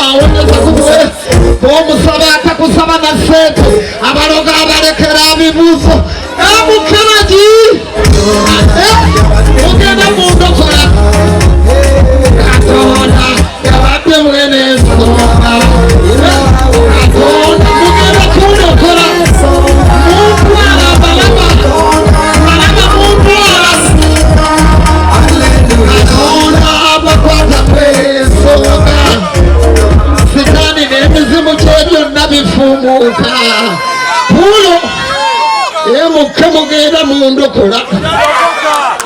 Omukuba awonyeza kubuwe omusaba atakusaba na sente abaloga abalekera abibuuzo emukeragi mugenda mundokola Katonda yabadde mwene ensonga Katonda mugenda kundokola muntwala balaba balaba muntwala Katonda abakwata kwensonga sitaani n'emizimu gye byonna bifumuuka pulo emukke mugenda mundokola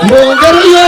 mbongereyo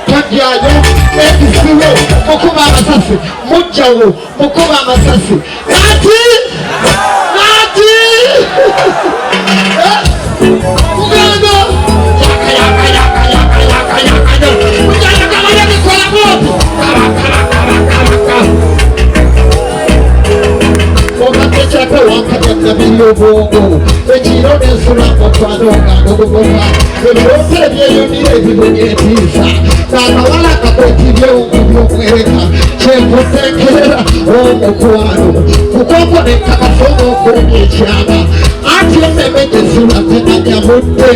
Twajayo ekisiwo mukuba amasasi mujjawo mukuba amasasi nati nati mugendo yaka yaka yaka yaka yaka yaka mujayagala yabikola bwoti kaba kaba kaba kaba kaba obatekyako wankabyanabiri obwongo ekiro nensula mukwano nga ndogogoba ebirooto ebyeyunira ebibunya entiisa akawala kakwetibyewo byomwereka kyenkutekerera omukwano kukonko nenkakasonga okumya ekyama anti ememe gyesula temanya budde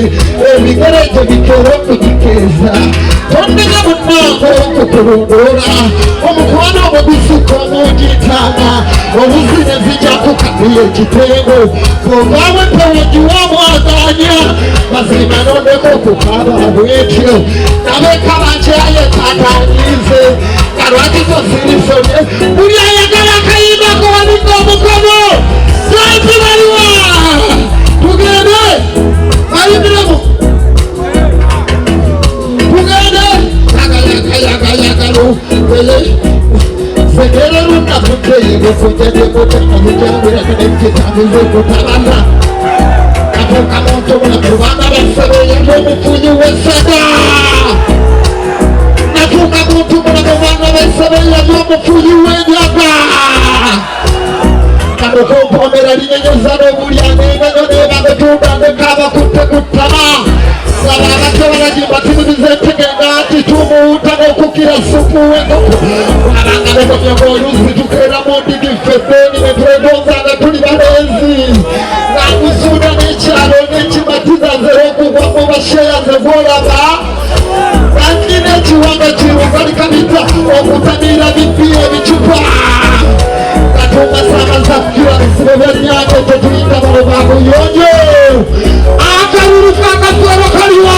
ebigere gye bikera okugikeeza tonnega munnango okukulondoola omukwano omubisiko omugitaana obuzine zijja kukatiya ekitengo bwovaawo empewo giwa omwaganya mazima nondeko okukaaba bwetyo nabeka bankyaye tatanyize nga lwaki tosirisomye buli ayagala akayimbako wanika omukono lwaki baliwa tugende bayimbiremu tugende yagayagayagayagalo segere lunakuteyegokujadekotamujangurakadekitamuze kutabaza kamuntu kubanga basebeya n'omufunyi w'essaga natuuka muntu mulamu bana basebeya n'omufunyi w'enjaga kano kompomera linyenyeza n'obulya n'enganyo n'ebagutunda nekabakutte ku ttama laba abato balagimba tumuliza entegenda nti tumuwuta n'okukira supu w'enkoko abanga bekomyoko oluusi tukeera mu ndigi ffe bbeeni ne twegonza nga tuli balenzi nakusuuda n'ekyalo n'ekimatiza nzera okugwa mu basheya nze gwolaba nanyina ekiwanga kirugalikabita okutamiira bipi ebicupa katonda saabazakira bisibo byanyange tetuyinda balo ba buyonjo akalulu kakafwero kaliwa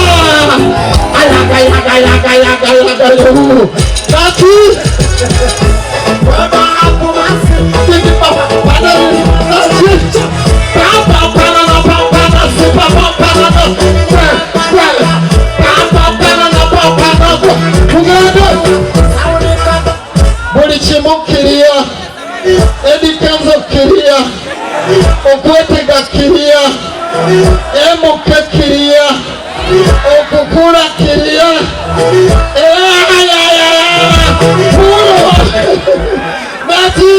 ayagayagayagayagayagayo kati buli kimu kiriya Eddy Kenzo kiriya okwetega kiriya emuke kiriya okukula kiriya nati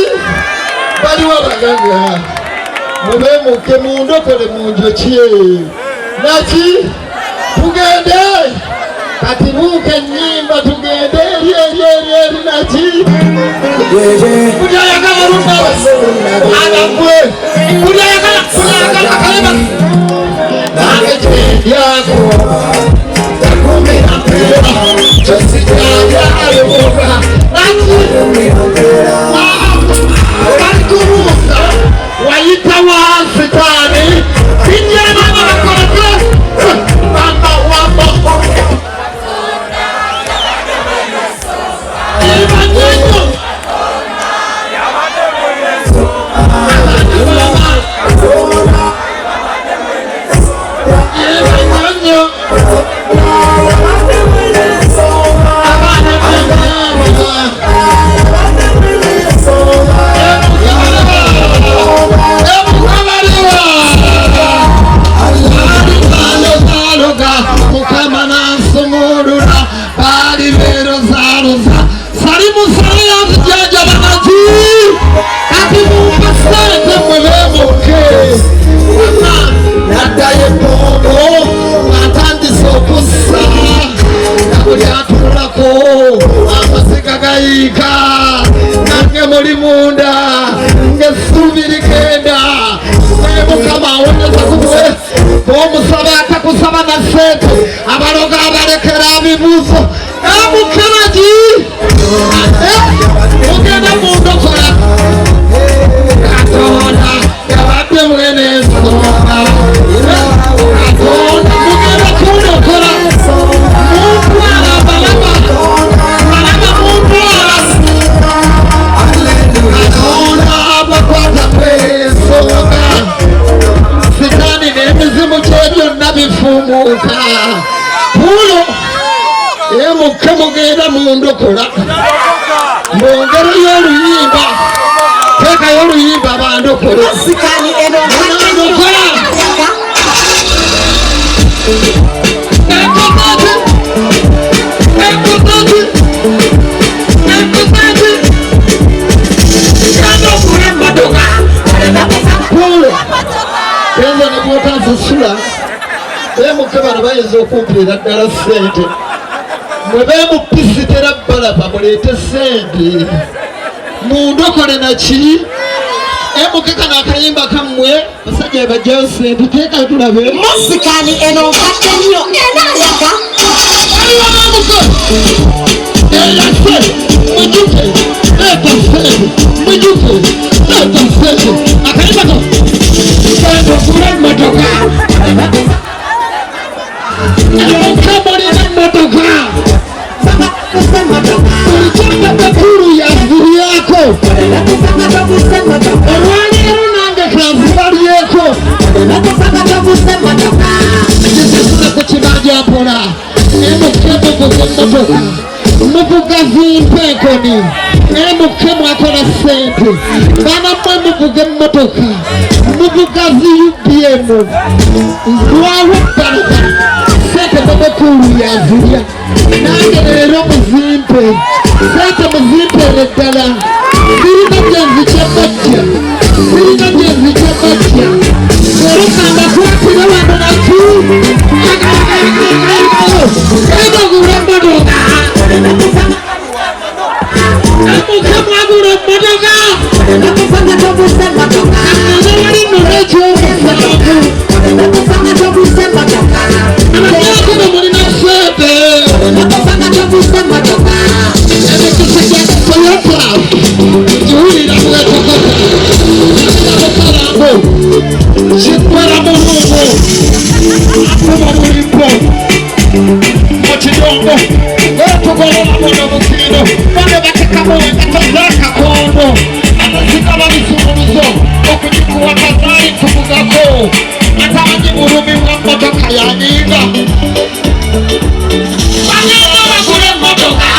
baliwo abaganga mubemuke mundokole munjokye nati tugende kati buuka ennyimba tugende eri eri eri eri nati buli ayagala lunawe agagwe buli ayagala buli ayagala akalema nange kyendyako kyosikyayayoboka nati balikubuuza wayita wa sitaani kijjana bakoleke mama wama nnyo. Mukama nansumulula baali beerozaaloza salimu sale yanzijanja banaki kati mumpa ssente mwe beemukke wama naddayo ebbondo ng'atandise okussa nga buli atunulako amaziga gayiika nange muli munda ng'essuubi ligenda naye Mukama awonyeza kumwe bw'omusaba atakusaba na ssente abaloga abalekera abibuuzo emukeragi mugenda mundokola Katonda yabadde mwene ensonga Katonda mugenda kundokola muntwala balaba balaba muntwala Katonda abakwata kwensonga Sitaani n'emizimu gye byonna bifumuuka pulo emukke mugenda mundokola mwongereyo oluyimba teekayo oluyimba bandokole Masikani eno nkadde nnyo munandokola enaayaga. Pulo kenzo ne bwotansasula beemukke bano bayinza okumpiira ddala ssente mwe beemupisitera balaba muleete ssente mundokole naki emuke kano akayimba kammwe basajja bajjayo ssente teekayo tulabe Masikani eno nkadde nnyo enaayaga. waliwo n'omuko eyaffe mujuke leeta ssente mujuke leeta ssente akayimba ko genda ogule emmotoka emuke mulina emmotoka buli kyakakakulu yaziryako olwaleero nange kanzibalyeko kisasula ku kibanja mpola emuke muvuga emmotoka muvuga zimpa enkoni emuke mwakola ssente bana mmwe muvuga emmotoka muvuga zi UBM nzwawo bbalaba ssente mumukulu yazirya nange leero muzimpe ssente muzimpeere ddala sirina gye nzija batya sirina gye nzija batya leero kambakwatire wano naki genda ogula emmotoka emuke mwagula emmotoka ate wali nno n'ekyomusanvu abanyakino mulina ssente emikisa gya Toyota giwulira bwetokota bukalambo kiggwera mulungu akuba bulimbo mu kidongo etugolola buno bukindo bano batekamu engato z'akakondo amaziga babisumuluzo okugikuwa kazaali kuvugako atamanyi bulumi bwa mmotoka yanyiiga bagenda bagula emmotoka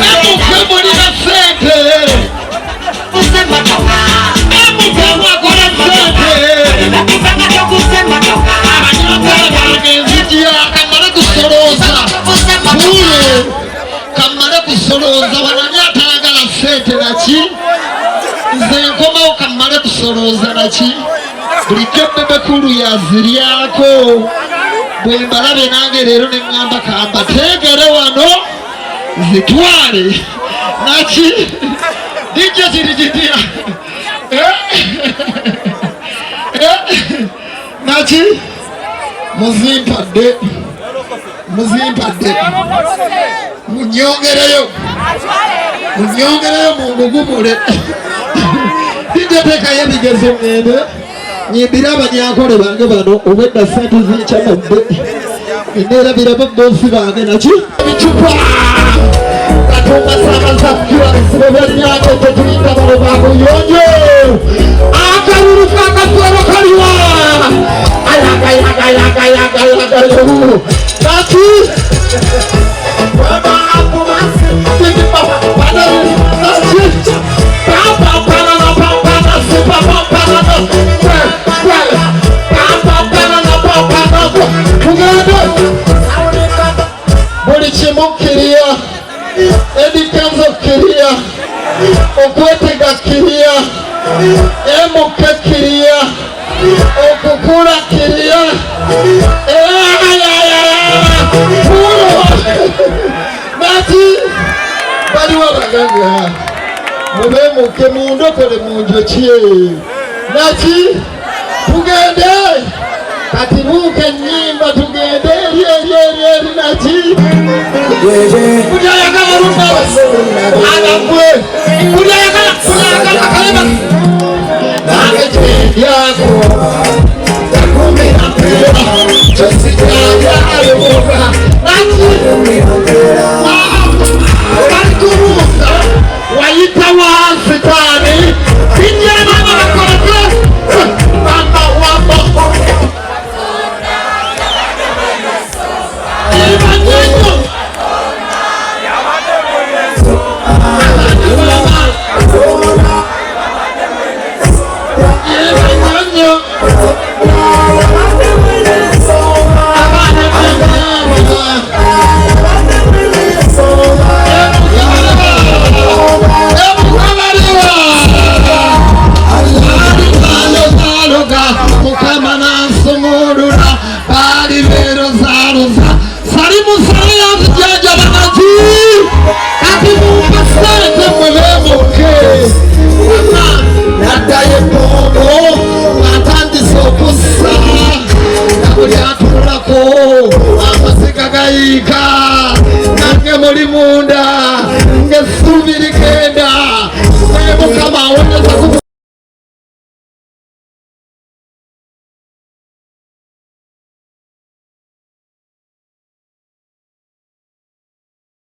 emuke mulina ssente emuke mwakola ssente abanyagala bange nzijja kamale kusolooza pulo kamale kusolooza banani atayagala ssente naki nze nkomawo kamale kusolooza naki bulijjo bebekulu yaziryako bwe mbalabe nange leero ne ŋŋamba kambateegere wano zitwale naki dijja kiri kitya naki muzimpadde muzimpadde munyongereyo munyongereyo mungugumule dijja teekayo ebigezo ŋŋende nyimbire abanyankole bange bano obwedda ssente zinkyamudde neerabira babboosi bange naki ebicupa katonda saabaza kukira bisibe by'emyaka tetulinda balo ba buyonjo akalulu kakasolo kaliwa. Naki buli kimu kiriya, Eddy Kenzo kiriya, okwetega kiriya, MK kiriya, okukula kiriya, nati baliwo abagagga mubemuke mundokole munjokye naki tugende kati buuka ennyimba tugende eri eri eri eri naki buli ayagala lunawe agagwe buli ayagala buli ayagala akalema nange kyendyako naki balikubuuza wayita wa sitaani kijjana bakoleke mama wambo ibanyinyo ibanyinyo mukama nansumulula baali beerozaroza salimu sale yanzijanja banaki kati mumpa sente mwe beemuke wama naddayo ebombo atandise okussa na buli atunulako amaziga gayiika nange muli munda ng'essuubi ligenda naye mukama awonyeza.